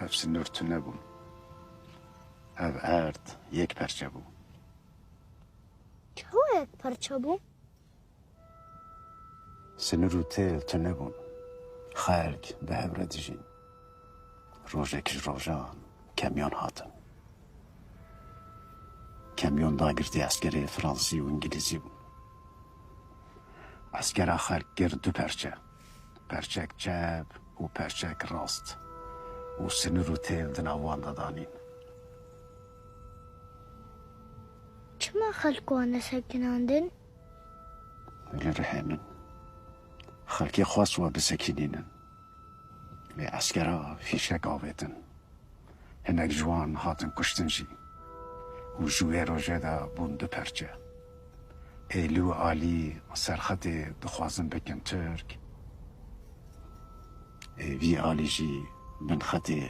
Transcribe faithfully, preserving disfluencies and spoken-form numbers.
Ev sinir tune bû. Ev erd yek perçe bû. Çawa yek perçe bû? Sinir û têl tune bûn. Xelk bi hev re dijîn. Rojek ji rojan kemyon hatin. Kemyon dagirtî eskerê Fransî û Îngilîzî bûn. Eskera xelk kir du perçe. Perçek çep û perçek rast. Û sinir û têl di nav wan de danîn. Çima xelk wan nesekinandin? Li rihê min. Xelkê xwest we bisekinînin. Lê eskera fîşek avêtin. Hinek ji wan hatin kuştin jî. Û ji wê rojê de bûn du perçe. Ê li wî alî serxetê dixwazin bikin Tirk. Ê vî alî jî binxetê